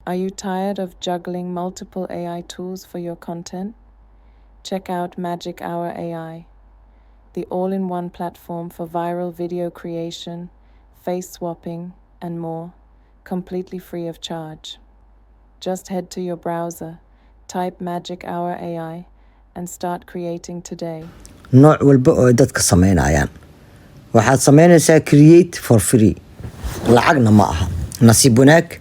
Are you tired of juggling multiple AI tools for your content? Check out Magic Hour AI, the all in one platform for viral video creation, face swapping, and more, completely free of charge. Just head to your browser, type Magic Hour AI, and start creating today. Nooc walba oo ay dadka sameynayaan waxaad sameynaysaa create for free, lacagna ma aha. Nasiib wanaag,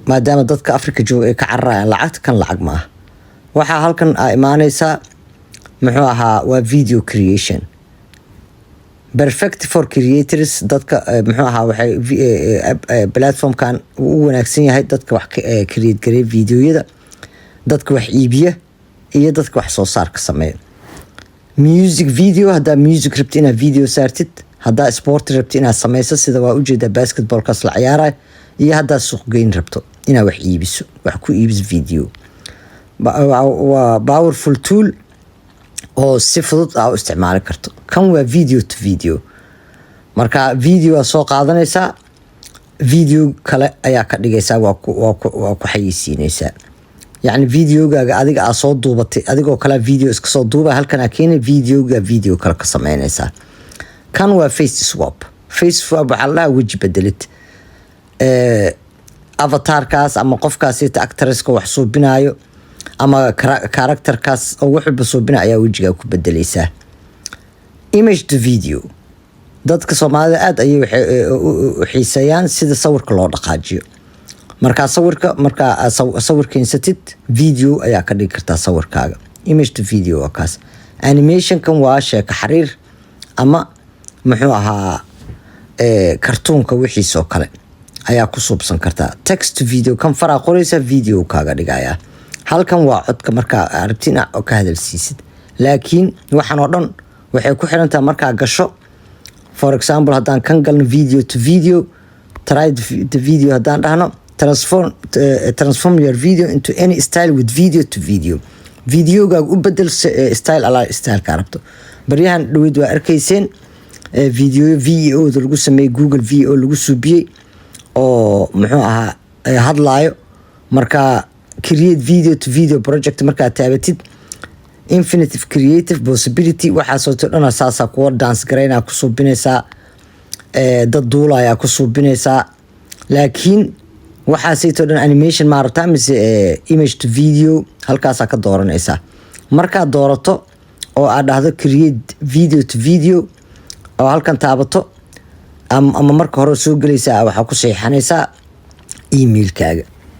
maadaama dadka Africa jooga ay ka cararayaan lacagta, kan lacag ma aha. Waxaa halkan aa imaanaysaa, muxuu ahaa, waa video creation, perfect for creators. Dadka muxuu ahaa, waxay platformkan uu u wanaagsan yahay dadka wax create gareeya videoyada, dadka wax iibiya iyo dadka wax soo saarka sameeya. Music video, haddaa music rabti inaad video saartid, haddaa sport rabti inaad sameyso, sida waa ujeedaa basketballkaas la ciyaarayo, iyo haddaa suuqgeyn rabto inaad wax iibiso, wax ku iibiso video. Waa powerful tool oo si fudud aa u isticmaali karto. Kan waa video to video. Marka video aa soo qaadanaysaa, video kale ayaa ka dhigaysaa, waa ku xayeysiinaysaa. Yacni videogaaga adiga aa soo duubatay, adigoo kale video iska soo duuba, halkan aa keenay, videoga video kale ka sameynaysaa. Kan waa face swap. Face swap waxaa la dhahaa weji bedelid. Avatarkaas ama qofkaasita actresska wax suubinaayo ama characterkaas oo wax walba suubinaya ayaa wejigaa ku bedeleysaa. Image to video, dadka Soomaalida aad ayay waxay u xiiseeyaan sida sawirka loo dhaqaajiyo. Markaa sawirka, markaa aad sawir keensatid, video ayaa ka dhigi kartaa sawirkaaga. Image to video waa kaas. Animationkan waa sheeko xariir ama muxuu ahaa, kartuunka wixiisoo kale ayaa ku suubsan kartaa. Text to video, kan faraa qoraysa, video kaaga dhigaya. Halkan waa codka, markaa arabti inaad ka hadalsiisid. Laakiin waxaan oo dhan waxay ku xirantahay markaa gasho. For example, haddaan kan galno, video to video, try the video haddaan dhahno, transform your video into any style with video to video. Videogaaga u bedel style ala styleka rabto. Baryahan dhaweyd waa arkayseen video Veo da lagu sameeyey, Google Veo lagu suubiyey oo muxuu ahaa, hadlaayo. Marka create video to video project markaad taabatid, infinite creative possibility. Waxaasoo dhana saasaa kuwa dance garaynaa ku suubinaysaa, dad duulayaa ku suubinaysaa. Laakiin waxaasayto dhan animation ma rabtaa mise image to video? Halkaasaa ka dooranaysaa. Markaad doorato oo aad dhahdo create video to video oo halkan taabato, ama marka hore soo gelaysaa, waxaa ku saxiixanaysaa emailkaaga.